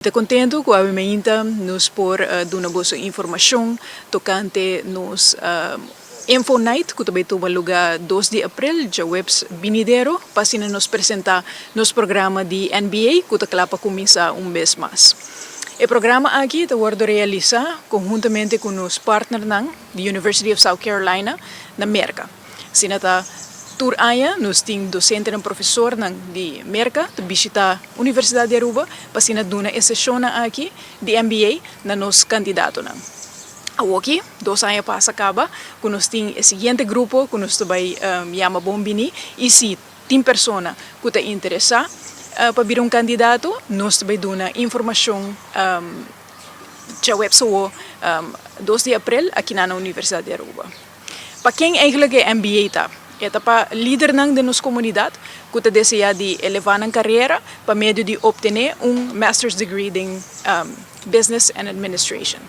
Ta contento cu awe mainta nos por duna boso informacion tocante nos Info Night cu ta bay tuma luga 2 di april, djaweps binidero, pa asina nos presenta nos programa di NBA cu ta cla pa cuminsa un bes mas. E programa aki ta wordo realisa conhuntamente cu nos partnernan di University of South Carolina na Merca. Asina ta tur aña nos tin docentenan, profesornan di Merca ta bishita Universidad di Aruba pa asina duna e sesionnan aki di MBA na nos candidatonan. Awoki, 2 aña pasa caba cu nos tin e siguiente grupo cu nos ta bay yama bon bini y si tin persona cu ta interesa pa bira un candidato, nos ta bay duna informacion djaweps awo 2 di april aki na Universidad di Aruba. Pa ken eigenlijk e MBA ta? E ta pa lidernan di nos comunidad cu ta desea di eleva nan carera pa medio di obtene un master's degree den Business and Administration.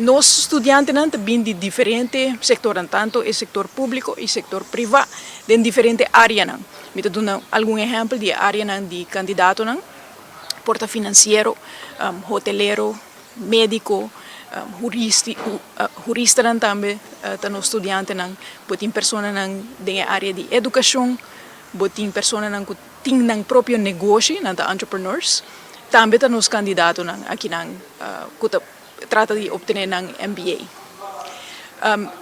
Nos studiantenan ta bin di diferente sectornan, tanto e sector publico y sector priva, den diferente areanan. Mi ta duna algun ehempel di areanan di candidatonan: por ta financiero, hotelero, medico, juristanan tambe ta nos studiantenan, bo tin personanan den area di educacion, bo tin personanan cu tin nan propio negoshi, nan ta entrepreneurs, tambe ta nos candidatonan akinan cu ta trata di obtene nan MBA.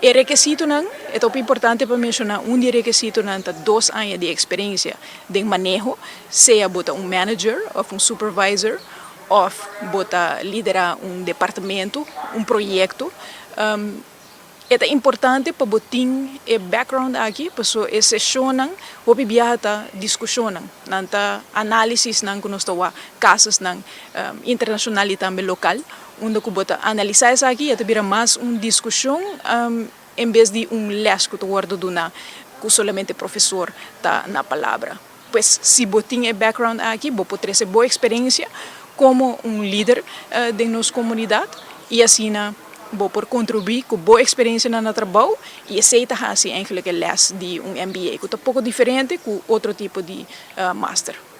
E requisitonan, e ta importante pa menciona, un di e requisitonan ta 2 aña di experiencia den maneho, sea bo ta un manager of un supervisor, of bo ta lidera un departamento, un proyecto. E ta importante pa bo tin e background aki, paso e sesionnan, hopi biaha ta discusionnan, nan ta analisis nan cu nos ta wak casonan internacional y tambe local, unda cu bo ta analisa esaki, e ta bira mas un discusion en bes di un les cu ta wordo duna cu solamente profesor ta na palabra. Pues si bo tin e background aki, bo por trece bo experiencia como un lider den nos comunidad y asina bo por contribui cu bo experiencia na trabou, y esey ta haci eigenlijk e les di un MBA, cu ta poco diferente cu otro tipo di master.